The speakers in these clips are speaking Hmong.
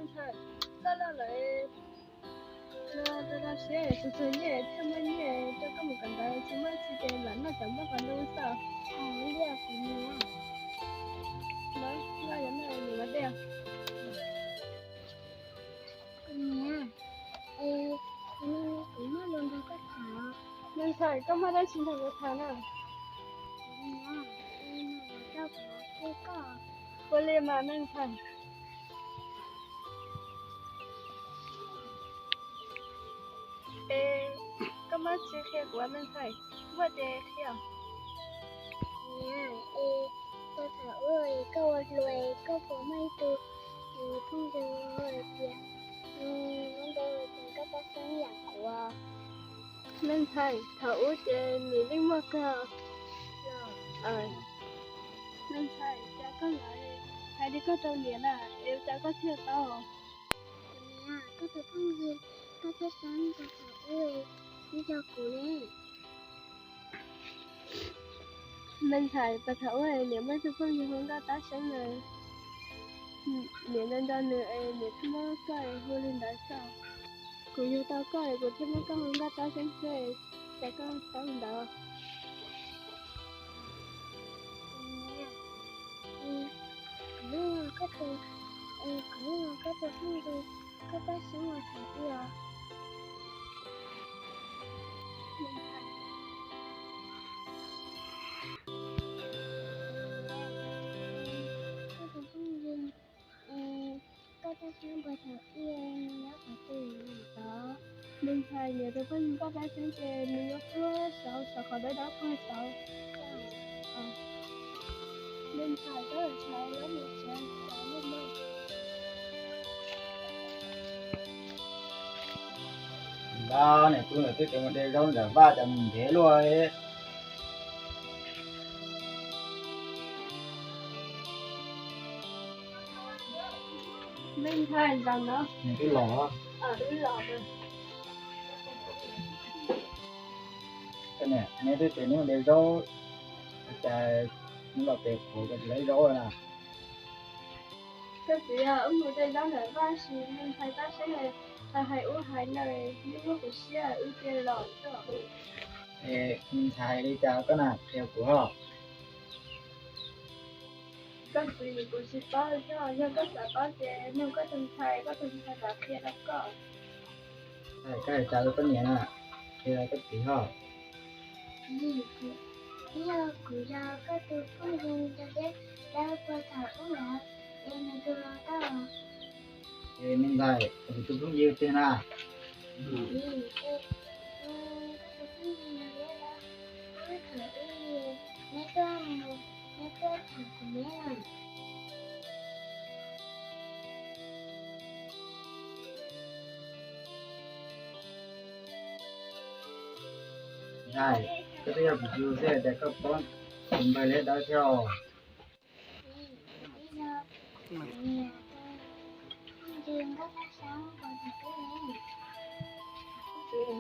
Ntxhais, koj loj lawm, rau rau siab, txog txog nyiaj thiaj muaj nyiaj rau koj mus kawm ntawv, tsis muaj tsis ces lam noj cov npoj qos ntub xwb. Kuv niam, es kuv muaj lus nrog koj tham. Me ntxhais, koj muaj dab tsi nrog kuv tham na? Kuv niam, es nws yuav coj kuv los qhia koj. Ua li mas me ntxhais. Es koj muab tsi qhia kuv me ntxhais, muaj ces qhia. Niam, es puag thaum ub koj ua hluas koj puas muaj ib tug phooj ywg hais tias nws muaj npe hais tias Nkauj Paj Xeeb yam kuv? Me ntxhais, thaum ub ces nws yeej muaj kawg. Me ntxhais, cas koj lam hais li koj rau niam na, es cas koj thiaj tau? Niam, koj tus phooj ywg Nkauj Paj Xeeb puag thaum ub yeej yog kuv ne. Me ntxhais, puag thaum ub niam muaj ib tug phooj ywg hu Nkauj Paj Xeeb na, niam nco nco nws es niam thiaj muab koj hu li ntawd xwb. Kuv yug tau koj es kuv thiaj muab koj hu Nkauj Paj Xeeb xwb, cas koj paub li ntawd? Kuv yeej yog koj tus, kuv yeej yog koj tus phooj ywg Nkauj Paj Xeeb los tham ib os. Koj tus phooj ywg Nkauj Paj Xeeb puag thaum ub nws nyob qhov twg tod? Me ntxhais, niam tus phooj ywg Nkauj Paj Xeeb ces nws nyob puag saud, saum qhov dawb dawb puag saud. Me ntxhais, koj lam tshais los mus tsev tau lawm mog. Npab niam tub ntawm twb tseem mus de zaub ntawm vaj cas mus ntev luaj li. Me ntxhais, zaum no nws twb los. Koj niam, neb twb tias neb mus de zaub, cas neb los pem kuv koj tsis de zaub na? Koj txiv, wb mus de zaub ntawm vaj sis me ntxhais Paj Xeeb hais ub hais no, yeej muab kuv siab wb cia los xwb. Es me ntxhais, li cas koj na, qhia kuv hos. Koj txiv, kuv tsis paub thiab, yog koj xav paub ces nug koj tus ntxhais, koj tus ntxhais mam qhia rau koj. Koj hais cas rau koj niam na, qhia rau koj txiv hos. Txiv, yog kuv yog koj tus phooj ywg ntawd, puag thaum ub lawm es nws twb los tau. Es me ntxhais, kuv tus phooj ywg tiag na. Txiv, es koj tus phooj ywg ntawd, wb thaum ub neb tuaj mus, neb tuaj tham kuv neb na. Ntxhais, koj twb yog kuv tus xwb cas koj paub tus npawg Liab Dawb thiab os?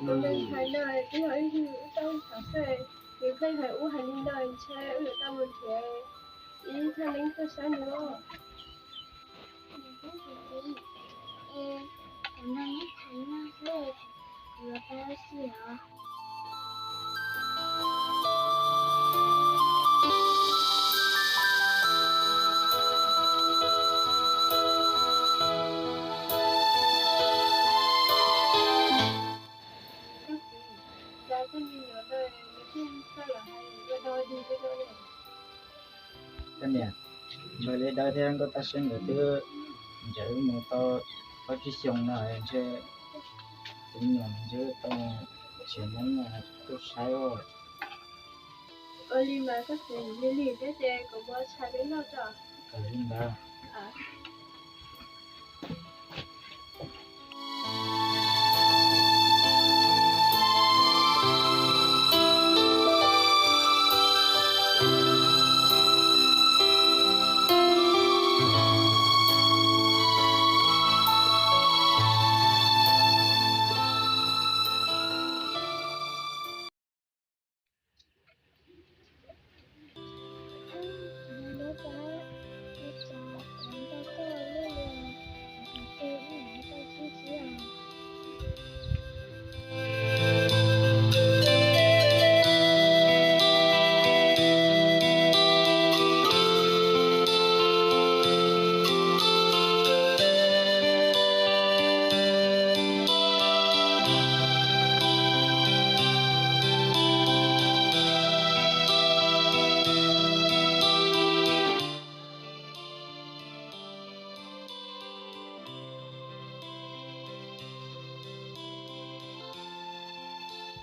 Tus me ntxhais no twb yog ib yug wb tau tham xwb, nws pheej hais ub hais li no ntshe wb yuav tau mus nrhiav ib thaj neeb tuaj saib nws os. Koj niam, npawg Liab Dawb thiab Nkauj Paj Xeeb nkawd twb nrhiav wb mus tau ob peb xyoos no ntshe, tus me nyuam ntshe tau tsev neeb tuaj saib os. Ua li mas koj txiv, lig lig thiab ces kuv mus tshais peb noj tso. Li ntawd.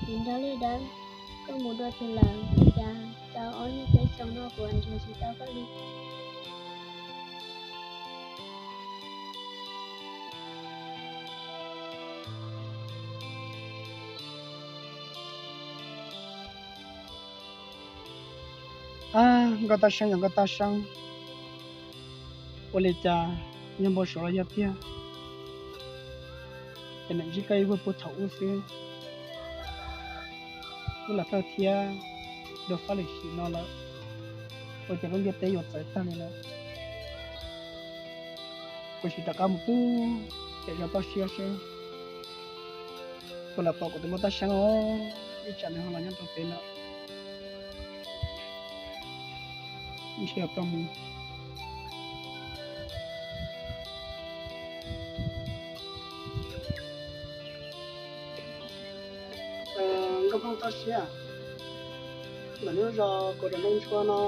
Txiv nraug liaj dawb, koj mus dua twg lawm, ua cas tau ob hnub peb xyoos no kuv nrhiav tsis tau koj li? Ab, Nkauj Taj Seeb, yog Nkauj Taj Seeb, ua li cas yog npau suav los yog tiag, ces nim ntsib koj ib vuag puag thaum ub xwb, wb los kawg thiab dua fab lwm sim no lawm, ua cas lub ntiaj teb yuav txawv tag li lawm. Kuv sim rov qab mus pub pem zos toj siab seb puas lam pom kuv tus Nkauj Taj Seeb os, ib tsam nws ho los nyob rau pem no. Ntshe yuav tau mus. Nkauj Phooj toj siab, ntawm lub zos kuv dam neej ntshua no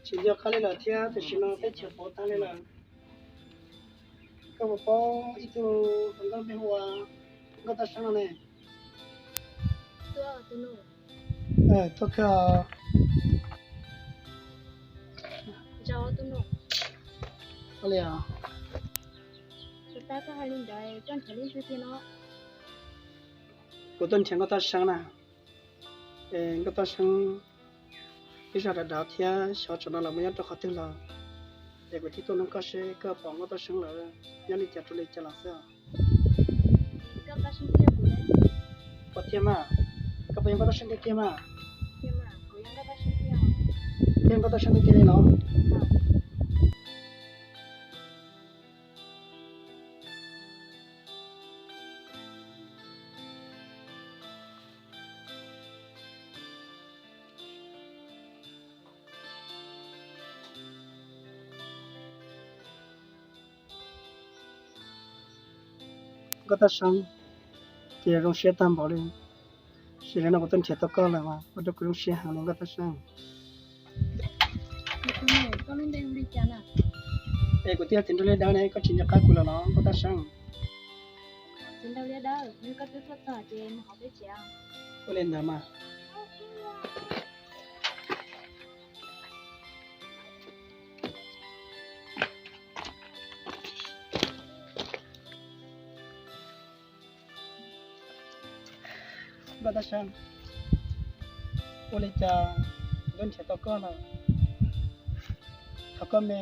tsis nco qab li lawm thiab, tam sim no teb chaws pauv tag li lawm. Koj puas paub ib tug hluas nkauj npe hu ua Nkauj Taj Seeb no ne? Tuaj kawg. Ua li, kuv tuaj nrhiav Nkauj Taj Seeb na. Nkauj Taj Seeb ib zog dav dav thiab, xyov tsam no lawv mus nyob rau qhov twg lawm, es kuv thiaj tuaj nug koj seb koj pom Nkauj Taj Seeb lawm nyob li cas rau li cas lawm xwb. Pom tiag mas, koj puas yog Nkauj Taj Seeb tiag tiag mas? Yog Nkauj Taj Seeb tiag tiag li los? Nkauj Taj Seeb, ces zoo siab tag npaum li, sim li no kuv tuaj nrhiav tau koj lawm mas ua rau kuv zoo siab heev li Nkauj Taj Seeb. Es kuv twb yog txiv nraug liaj dawb ne, koj tsis nco qab kuv lawm los Nkauj Taj Seeb? Txiv nraug liaj dawb, yog koj twb tuaj txog ces mus hauv peb tsev. Ua li ntawd mas. Nkauj Taj Seeb, ua li cas kuv twb nrhiav tau koj lawm, thaum koj me,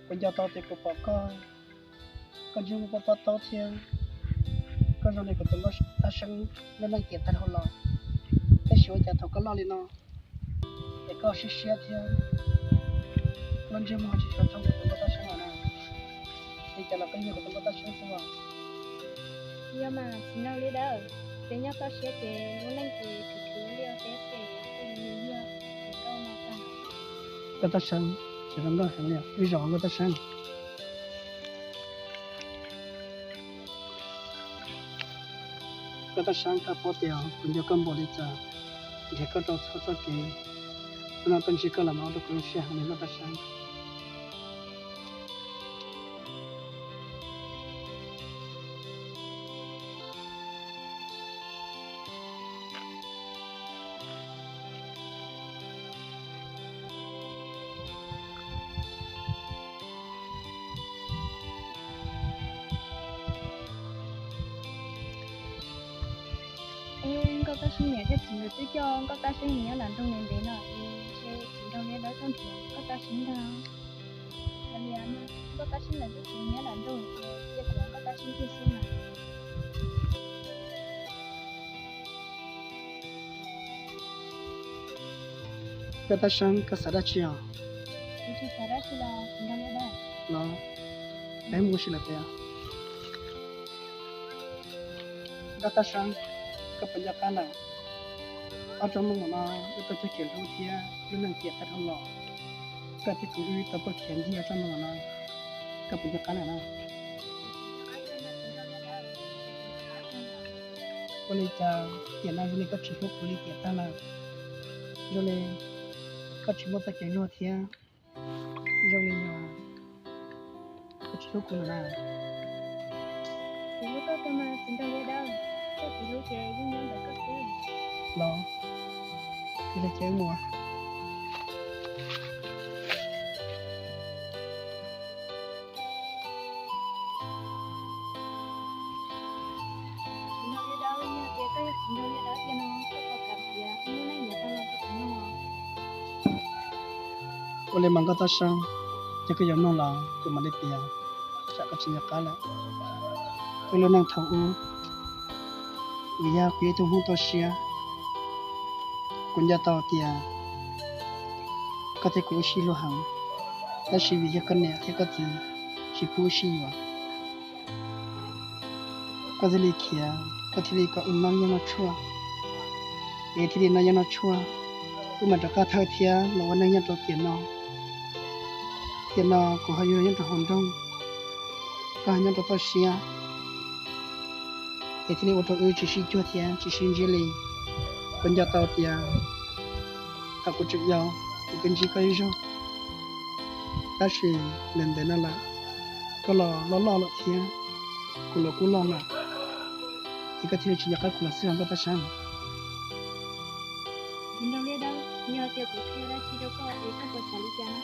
kuv nco tau tias kuv pom koj, koj ntsej muag pob pob taub thiab koj zoo li kuv tus Nkauj Taj Seeb lub neej tiam tag dhau los. Tab sis ua cas thaum koj loj li no es koj siab siab thiab, lub ntsej muag tsis tshua thooj kuv tus Nkauj Taj Seeb lawm na. Li cas los koj yog kuv tus Nkauj Taj Seeb xwb os. Yog mas txiv nraug liaj dawb, peb nyob toj siab ces lub neej ces khwv khwv li ua teb ces kuj yog txiv nraug no tag. Nkauj Taj Seeb, txiv nraug nkauj heev li, ib zaug Nkauj Taj Seeb. Nkauj Taj Seeb, koj paub tias kuv nco koj npaum li cas, nrhiav koj rau txhua txoj kev, hnub no tuaj ntsib koj los mas ua rau kuv zoo siab heev li Nkauj Taj Seeb. Nkauj Taj Seeb niam thiab txiv nkawd twb coj Nkauj Taj Seeb mus nyob nram nroog ntev ntev no es ntshe txiv nraug liaj dawb tuaj nrhiav Nkauj Taj Seeb ntag. Yog li no Nkauj Taj Seeb lawv twb tsis nyob nram nroog ces cia kuv ua Nkauj Taj Seeb kiag xwb mas. Nkauj Taj Seeb, koj xav dab tsi os? Kuv tsis xav dab tsi los txiv nraug liaj dawb. Los, peb mus ua si lawm peb. Nkauj Taj Seeb, koj puas nco qab lawm? Ob tsob moo no wb tau cog kev hlub thiab lub neej tiam tag dhau los, koj thiab kuv wb tau tuaj khiav ncig ob tsob moo no, koj puas nco qab lawm na? Ua li cas tiam no zoo li koj tsis hlub kuv li tiam tag lawm? Zoo li koj tsis muaj txoj kev luag thiab, zoo li yog koj tsis hlub kuv lawm na? Kuv hlub koj kawg mas txiv nraug liaj dawb. Koj txiv hlub ces yeej nyob ntawm koj xwb. Los, cia li ces wb mus. Txiv nraug Liaj Dawb, yog tias koj yog txiv nraug Liaj Dawb tiag no, koj puas kam piav lub neej yav tag los rau kuv mloog? Ua li mas Nkauj Tab Seeb, yog koj yuav mloog los kuv mam li piav, tsam koj tsis nco qab lawm. Wb lub neej thaum ub, vim yog kuv yog ib tug Hmoob toj siab, kuv nco tau tias koj thiab kuv wb sib hlub heev, tab sis vim yog koj niam thiab koj txiv tsis pub wb sib yuav, koj thiaj li khiav, koj thiaj li kom wb noj yeeb noj tshuaj, es thiaj li noj yeeb noj tshuaj, wb mam rov qab thawj thiab los ua neej nyob rau tiam no. Tiam no kuv ho yuav nyob rau hauv nroog, koj ho nyob rau toj siab, es thiaj li ua rau wb tsis sib cuag thiab tsis sib ntsib li. Kuv nco tau tias thaum kuv tseem yau, kuv twb ntsib koj ib zaug, tab sis ntawm ntawm no lawm, koj los loj loj lawm thiab kuv los kuj loj lawm, es koj thiaj li tsis nco qab kuv los xwb os Nkauj Tab Seeb. Txiv nraug Liaj Dawb, yog tias kuv qhia dab tsi rau koj es koj puas xav li cas na?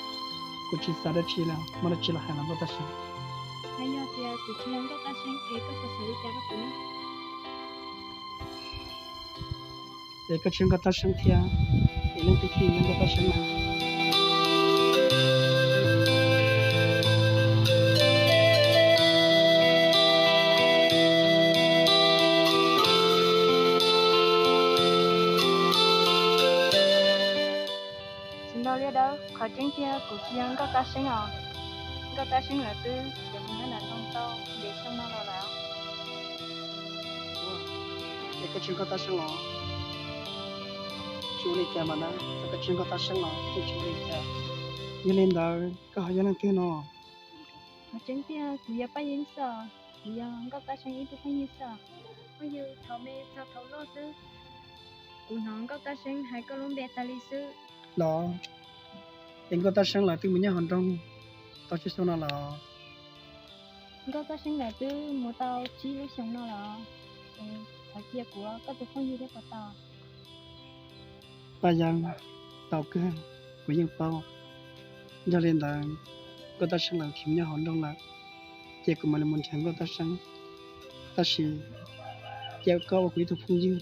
Kuv tsis xav dab tsi li, muaj dab tsi los hais los Nkauj Tab Seeb. Yog tias kuv tsis yog Nkauj Tab Seeb es koj puas xav li cas rau kuv na? Es koj tsis yog Nkauj Tab Seeb thiab, es leej twg thiaj yog Nkauj Tab Seeb na? Txiv nraug Liaj Dawb, qhov tseeb tiag kuv tsis yog Nkauj Tab Seeb os. Nkauj Tab Seeb lawv twb khiav mus nyob nram ntoo tau ntev xyoo no los lawm. Es koj tsis yog Nkauj Tab Seeb los? Tsis ua li cas mas na, txawm koj tsis yog Nkauj Tab Seeb los yeej tsis ua li cas. Yog li ntawd koj ho yog leej twg no? Qhov tseeb tiag kuv yog Paj Yeeb xwb os, kuv yog Nkauj Tab Seeb ib tug phooj ywg xwb os. Phooj ywg thaum me txog thaum loj xwb, kuv hnov Nkauj Tab Seeb hais koj lub npe tas li xwb. Los, es Nkauj Tab Seeb lawv twb mus nyob hauv nroog tau tsib xyoo no los? Nkauj Tab Seeb lawv twb mus tau tsib lub xyoo no los, es qhov cia kuv koj tus phooj ywg thiab puas tau? Paj Yeeb, tau kawg, kuv yeej paub. Yog li ntawd, Nkauj Tab Seeb lawv khiav mus nyob hauv nroog lawm, ces kuv mam li mus nrhiav Nkauj Tab Seeb. Tab sis cia koj ua kuv ib tug phooj ywg,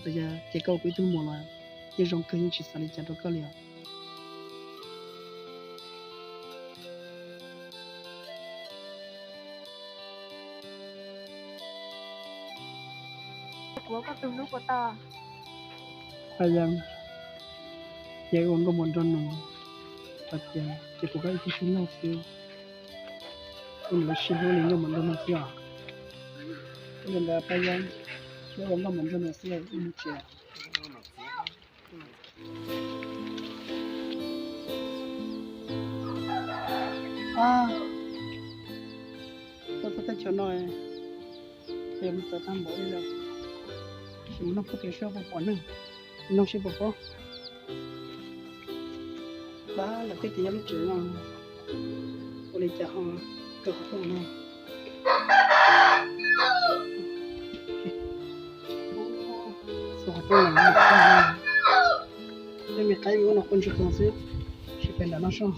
cia koj ua kuv ib tug muam los yeej zoo kawg, yeej tsis xav li cas rau koj li os. Kuv ua koj tus hlub puas tau? Paj Yeeb, ces ua nkauj muam nraug nus, hais tias ces kuv koj ib tug tib neeg xwb, kuv mam li sib hlub li nkauj muam nraug nus xwb os. Li ntawd Paj Yeeb, wb ua nkauj muam nraug nus xwb, wb mus tsev. Tuaj txog teb chaws no, es mus txawv tag npaum li lawm, sim mus nug puag tim sab puas pom neeg, nug seb puas paub. Pab lawv tej tis nyob lub tsev no, ua li cas ho kawg qhov rooj no. Xyov qhov rooj no, tej me qaib me ub no quaj ntsuag koog xwb, sim pem nram no soj.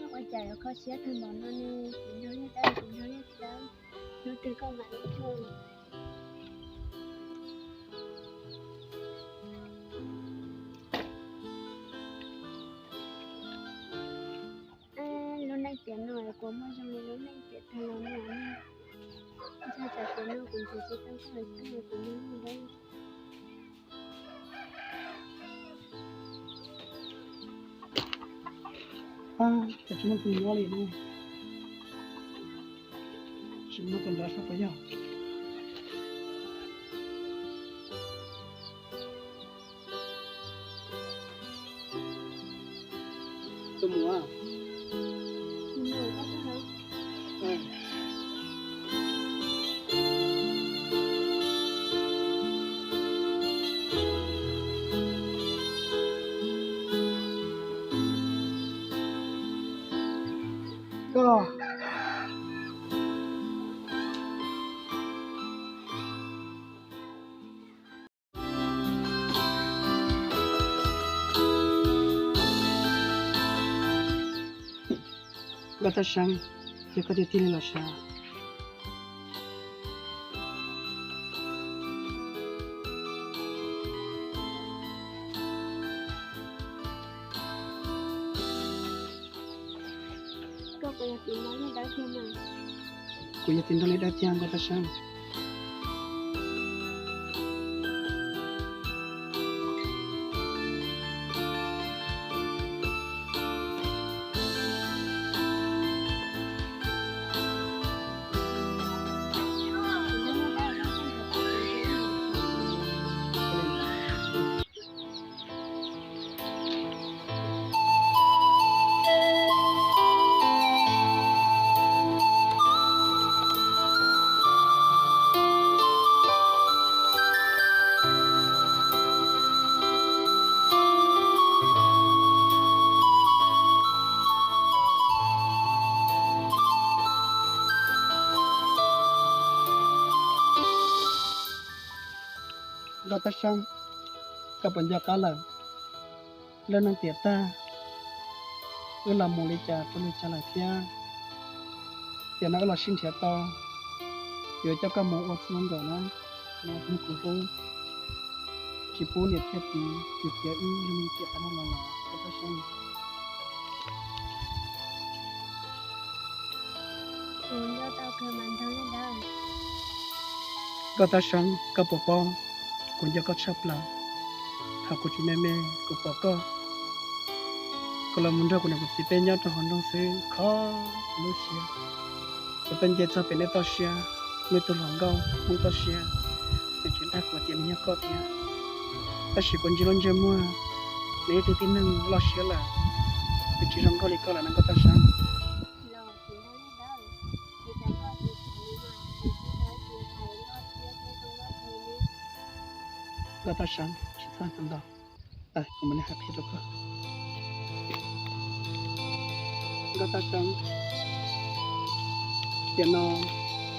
Ua cas yuav kho siab tag npaum no ne, txiv nraug Liaj Dawb, txiv nraug Liaj Dawb, hnub twg koj mam li tuaj? Lub neej tiam no kuv muaj zoo li lub neej tiam tag los no ne. Ntshai tsam tiam no kuv nrhiav tsis tau koj, koj tus me nyuam ntawd. Cas tsis muaj tus nyob li ne, tsis muaj tus nrad sab puas yog. Tus muam, Nkauj Thaj Seeb, yog koj tiag tiag li los sav? Kuv yog txiv nraug Liaj Dawb tiag Nkauj Thaj Seeb. Nkauj Thaj Seeb, koj puas nco qab lawm? Lub neej tiam tag, wb los mus li cas rau li cas lawm thiab? Tiam no wb los sib nrhiav tau, yuav coj koj mus ua txij ua nkawm na, hnub kuv hlub, tsis pub niam thiab txiv cia wb zoo li tiam tag los los Nkauj Thaj Seeb. Nkauj Thaj Seeb, koj puas paub, kuv nco koj tshaj plaws. Thaum kuv tseem me me kuv pom koj, koj los mus nrog kuv niam kuv txiv peb nyob rau hauv nroog xwb, kho kuv lub siab. Kuv tuaj nce txog pem nej toj siab, nej tus hluas nkauj Hmoob toj siab, nws tseem dag kuv tias nws yog koj tiag. Tab sis kuv ntsia lub ntsej muag, nws yog tus tib neeg loj siab lawm, nws tsis zoo nkauj li koj lawm no Nkauj Thaj Seeb. Nkauj Thaj Seeb, tsis txhob hais ntau. Kuv mam li hais qhia rau koj. Nkauj Thaj Seeb, tiam no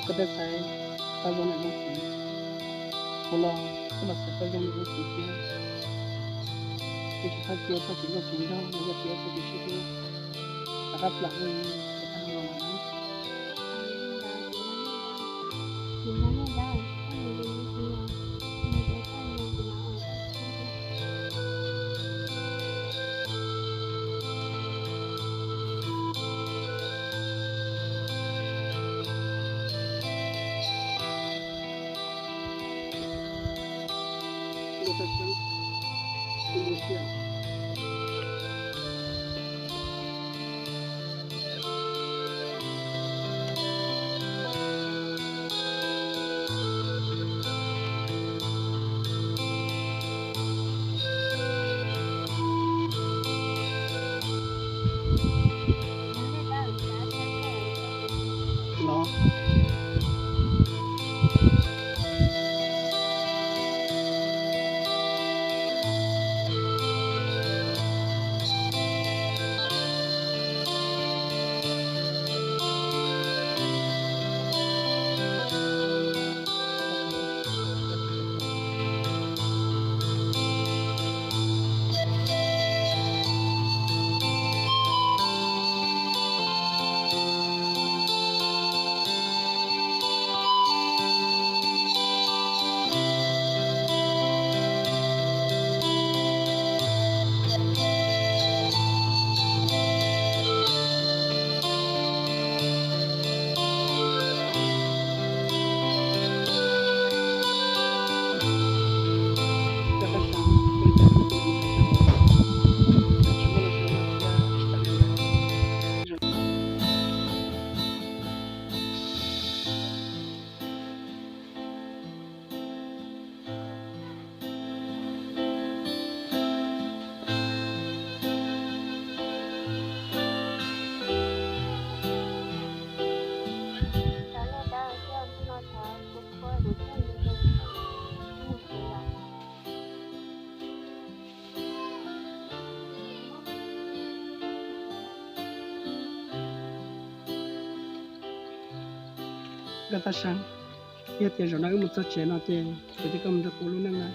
koj twb xaiv tau zoo niam zoo txiv, kuv los kuj los xaiv tau zoo niam zoo txiv thiab. Koj tsis txhob cia txoj kev nkauj kev nraug los yog tias txoj kev sib hlub rov qab plam lawm, kuv tag los lawm na. Nkauj Thaj Seeb, yog tias zaum no wb mus txog tsev no ces kuv coj koj mus nrog kuv ua lub neej na.